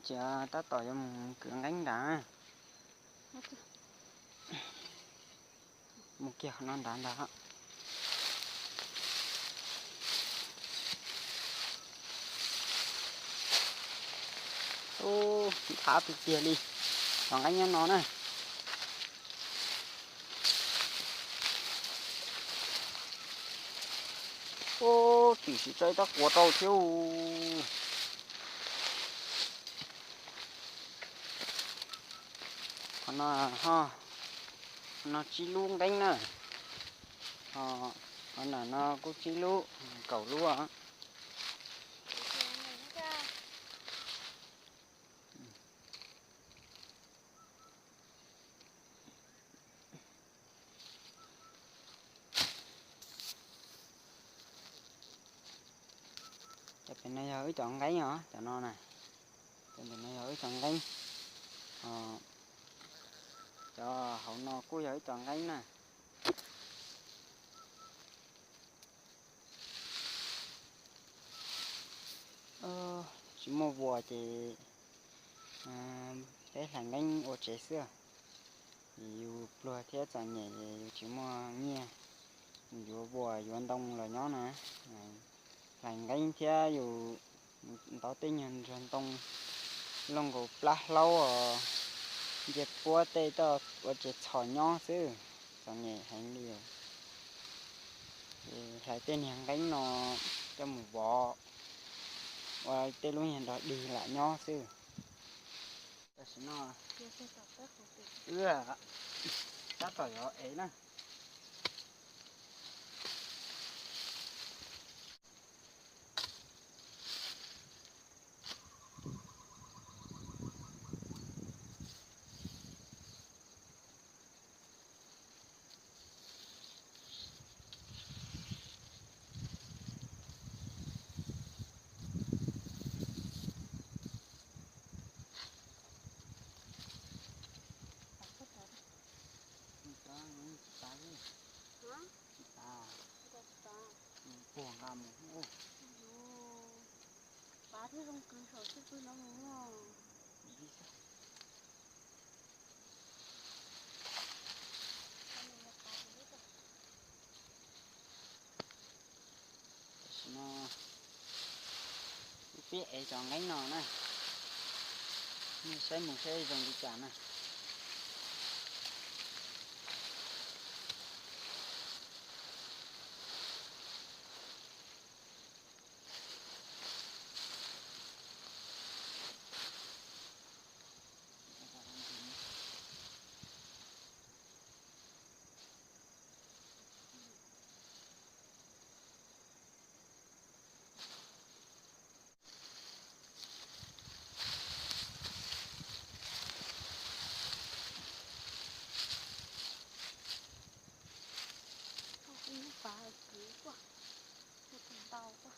Ces tab tom yuav mus kwv nqeeb nrad. Mus kiag qhov no nrad ntag. Ub, nthav tiag tiag li. Cov nqeeb nyob no na. Ub, tsis tso ib rab quav rau thiab. Qhov no, qhov no tsib lub nqeeb na. Qhov ntawm no kuj tsib lub, kaum lub. Cov pem no yog wb cov nqeeb os, cov no na. Cov pem no yog wb cov nqeeb. Cov hauv no kuj yog wb cov nqeeb na. Tsis muaj vuas ces peb hlais nqeeb ua tsev xwb. Yus pluag thiab txom nyem es yus tsis muaj nyiaj yuav vuas yuav ntoo los nyob na. Hlais nqeeb thiab yus ntov tej nyuag nruas ntoo, looj nkaus plab hlaub os, ntsia puab tej toj ua tsev txhos nyob xwb, txom nyem heev li. Hlais tej niag nqeeb no coj mus vov ua tej lub nyuag nrog dig lam nyob xwb. Tam sim no wb tab tom yuav ev na. Tsis tas li. Tsis tas. Puag nqa mus. Pav thiab zoo kawg saum xwb pw no mus. Tam sim no wb pib ev cov nqeeb no na, nej saib mus saib zoo li cas na. Koj kuj muab pav kwv kuaj, kuj tau ntau kuaj.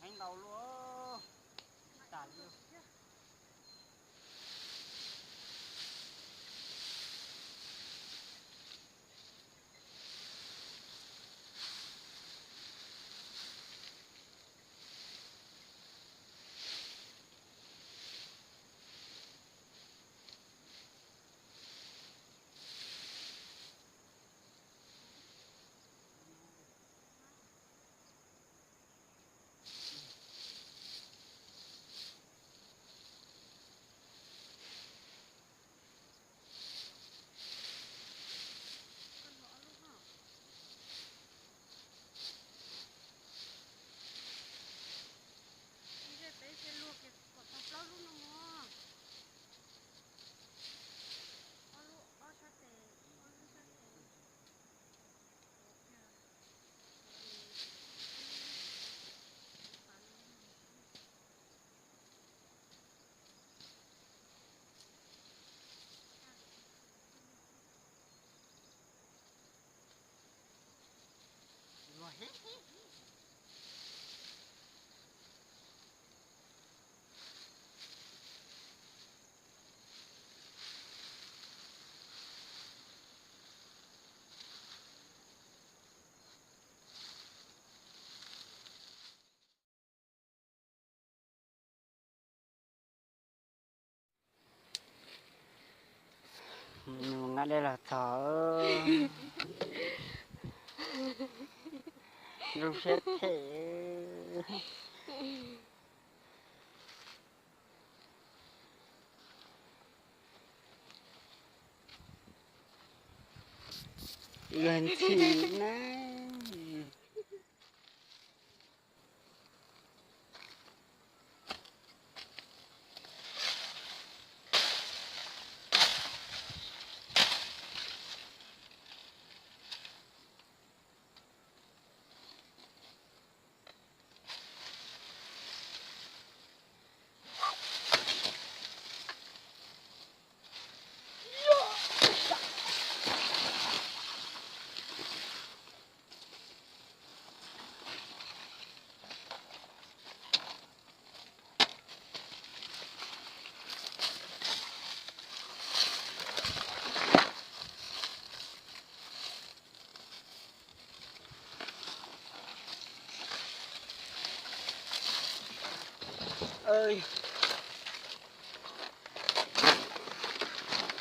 Heev ntau luaj, tas li. Dej los txog, zoo siab thiab. Yog ntxhi na.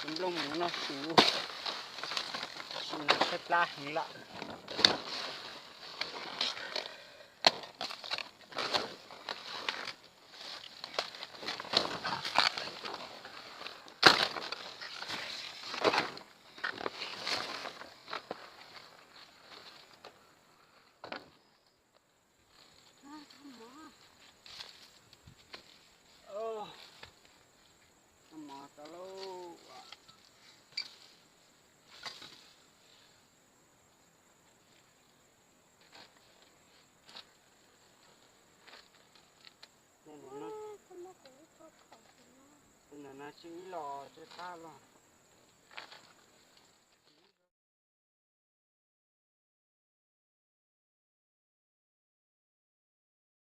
Nplooj mus no su, su no tshaib plab heev lawm. Mov tau lauj. Tus ntawm no tsis ib los tsis qab los.